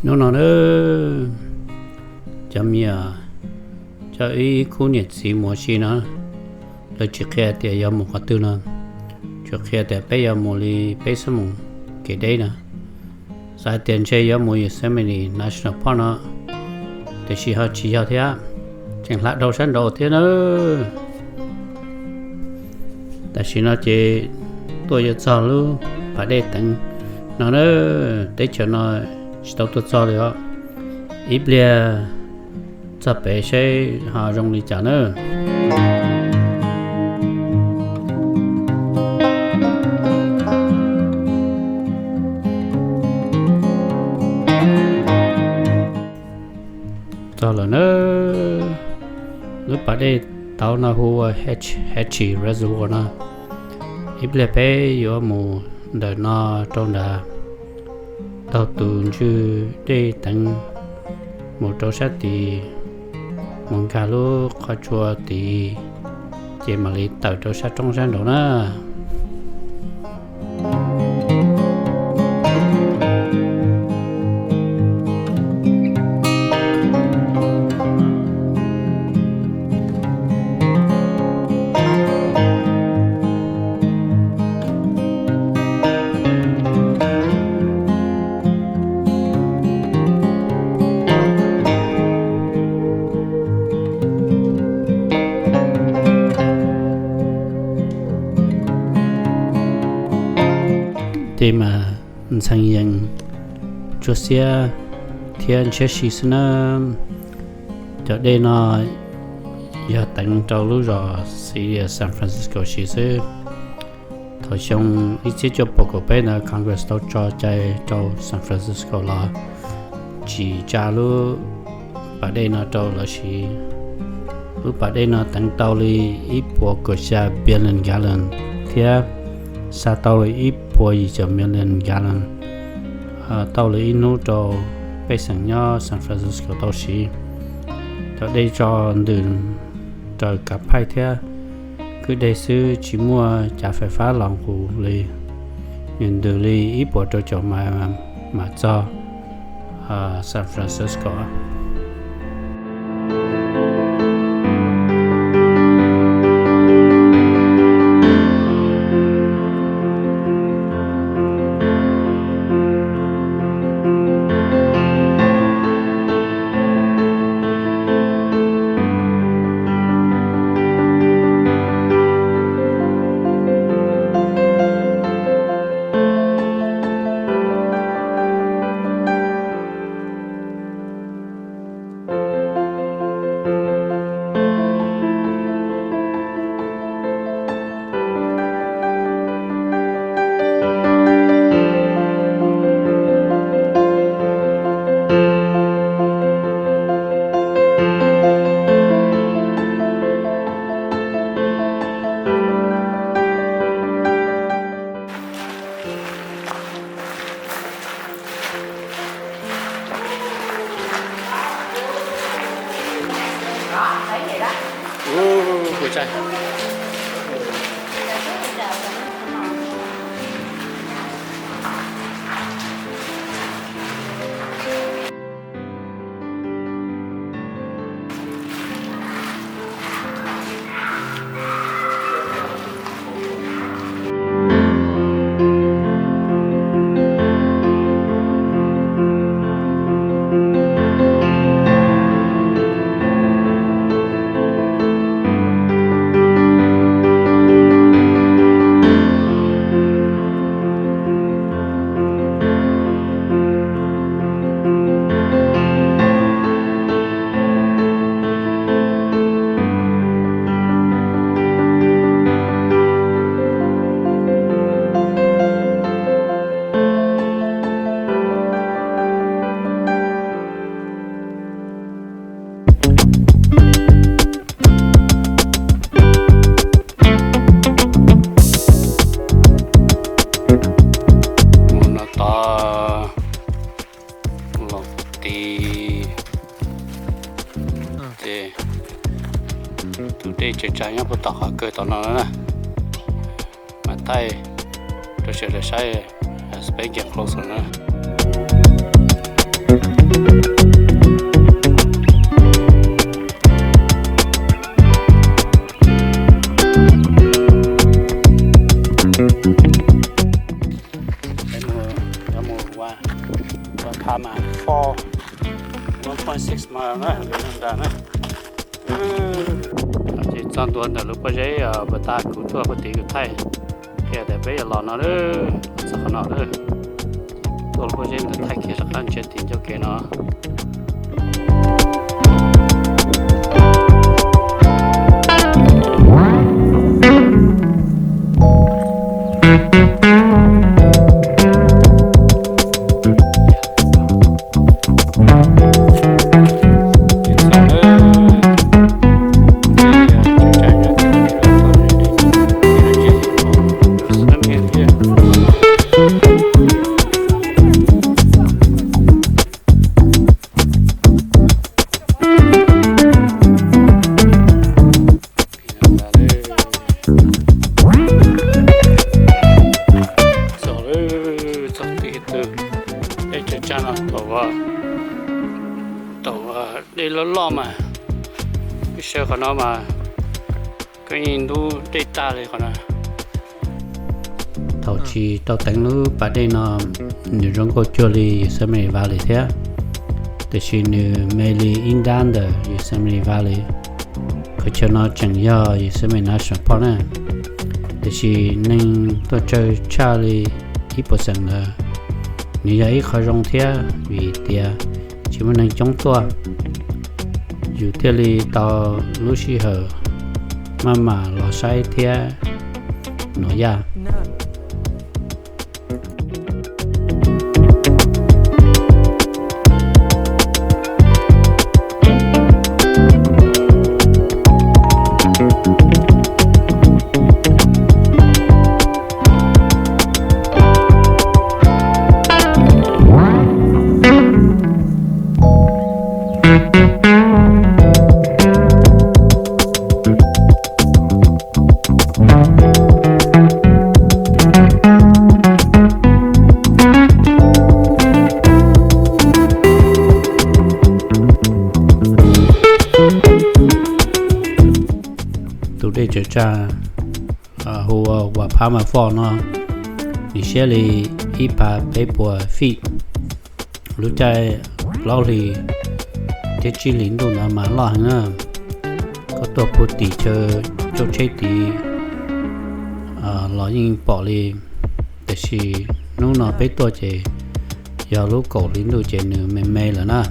Hnub no na, cov me nyuam, cov ib khub niam txiv mus ua si no, lawv tsis qhia tias yuav mus qhov twg no, tsuas qhia tias peb yuav mus li peb xuab moos kev deb no. Xav tias ntshe yuav mus Yosemite National Park no, tiam sis ho tsis yog thiab, tseem hla dhau sab nraud thiab na. Tam sim no ces tuaj yuav txog lub pas dej teev no na, teb chaws no tsis tau tuaj txog li os. Ib pliag txog pem saib ho zoo li cas na. Txog lawm na, lub pas dej tauv no hu ua Hetchy Reservoir no. Ib pliag peb yuav mus ntawm no rau nrad, taug tus ntswg dej teev mus rau sab tid, mus nkag lub qhov tsua tid, ces mam li tawm rau sab roob sab nraud na. Dej mas ntxhee yees, tsuas xiab thiab ntshiab si xwb na. Cov dej no yog teev rau lub zos xis San Francisco siv xwb. Thaum xyoo ib txhiab cuaj puas kaum peb ntawd Congress tau tso cai rau San Francisco los tsis tsa lub pas dej no rau lawv siv. Lub pas dej no teev tau li ib puas kaum xya billion gallon thiab xa tau li ib puas yim caum million gallon tau li ib hnub rau pej xeem nyob San Francisco tau siv. Cov dej tso ntws raws kav phaij thiab kwj deg xwb, tsis muaj cav fais fab los nqus li. Nws ntws li ib puas rau caum mas mam txog San Francisco. Mus no tod los tid, ces tus dej tsaws tsag nyob puag tom qhov kawg tom no na. Mas thaij rau sawv daws saib, space getting closer na. Ua, ua pha mas four, one point six mile na, nram na. Ces txog ntua ntawm lub pob zeb uas tag kuv tuaj puag tim kuv thaij, qhia tias peb yuav los no lawm, txog qhov no lawm. Tuaj lub pob zeb ntawd thaij kiag rov qab ntsia tim ncauj kev no. Txog lawm, txog tim twg, dej tsaws tsag no thaum, thaum dej loj loj mas, peb sawv qhov no mas, koj yeej ntub dej tag li qhov no. Thaum tsis tau teev lub pas dej no, nws zoo nkauj cuag li Yosemite Valley thiab, tiam sis nws me li ib nrab ntawm Yosemite Valley. Qhov chaw no tseem yog Yosemite National Park na, tiam sis neeg tuaj tsawg tshaj li ib puas xeem ntawd. Nws yog ib qho zoo thiab vim tias tsis muaj neeg coob tuaj, yus thiaj li tau lub sij hawm maj mam los saib thiab nuam yaj. Tus dej tsaws tsag hu ua Wappama Falls no, nws siab li ib phav peb puas feet. Lub caij plaub hlis thiab tsib hlis ntuj no mas loj heev na. Koj tuaj puag tim chaw coj tsheb tid los yeej pom li, tiam sis hnub no peb tuaj ces yog lub kaum hli ntuj ces nws me me lawm na.